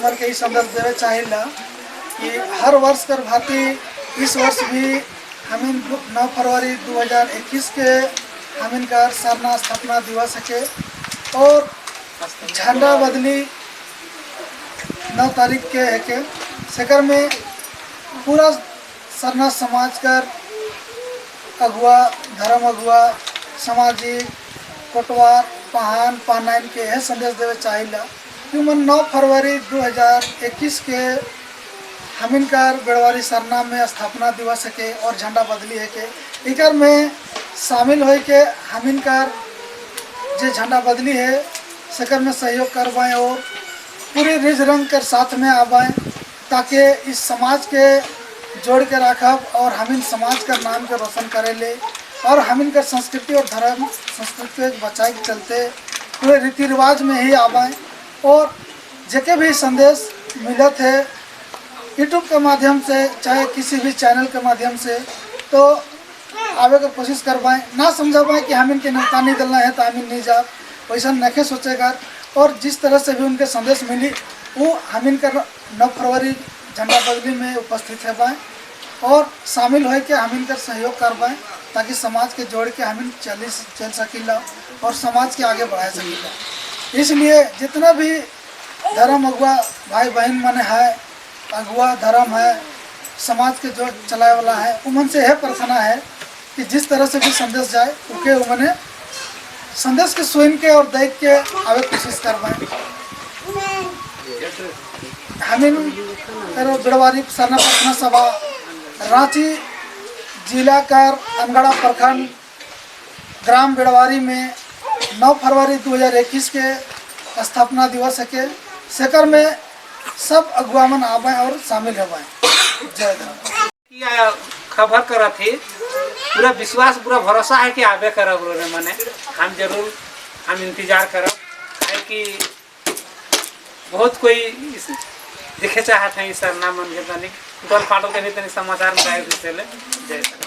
भर के ई संदेश देवे चाहिला कि हर वर्ष कर भांति इस वर्ष भी हमिन 9 फरवरी 2021 के हमिन का सरना स्थापना दिवस के और झंडा बदली 9 तारीख के है के सेकर में पूरा सरना समाज कर अगुआ, धर्म अगुआ, सामाजिक, कोटवार, पहान पहनाइन के यह संदेश देवे चाहिला कि मन 9 फरवरी 2021 के हमिनकार बेड़वारी सरना में स्थापना दिवस के और झंडा बदली है के इकर में शामिल होए के हमिनकार जे झंडा बदली है सेकर में सहयोग करवाएं और पूरे रिज रंग कर साथ में आवाएं, ताकि इस समाज के जोड़ के रखब और हमिन समाज का नाम के रोशन करे ले और हमिन का संस्कृति और धर्म संस्कृति के बचाए के चलते पूरे रीति रिवाज में ही आवाएं। और जेके भी संदेश मिलत है यूट्यूब के माध्यम से, चाहे किसी भी चैनल के माध्यम से, तो आवे के कोशिश करवाएं। ना समझा पाए कि हम इनके न्योता नहीं दिलना है तो हम नहीं जा, वैसा नखे सोचेगा। और जिस तरह से भी उनके संदेश मिली, वो हम इनका 9 फरवरी झंडा बदली में उपस्थित है पाएँ और शामिल हो के हम इनका सहयोग करवाएं, ताकि समाज के जोड़ के हम चली चल सकीला और समाज के आगे बढ़ा सकीला। इसलिए जितना भी धर्म अगुआ भाई बहन मने है, अगुआ धर्म है, समाज के जो चलाए वाला है, उमन से यह प्रार्थना है कि जिस तरह से भी संदेश जाए, उके उमने संदेश के सुन के और देख के आवे कोशिश करवाएं। हमिन बेड़वारी सरना प्रार्थना सभा, रांची जिला कर अनगढ़ा प्रखंड, ग्राम बेड़वारी में 9 फरवरी 2021 के स्थापना दिवस के सेकर में सब अगुआमन आवे और शामिल होवाएं। जय धर्म। किया खबर करत थी, पूरा विश्वास, पूरा भरोसा है कि आबे करब रे। मने हम जरूर हम इंतजार करब, काहे कि बहुत कोई इस देखे चाहत हैं इस सरना मन के। तनिक टूटल फाटल के भी तनिक समाचार में जय सर।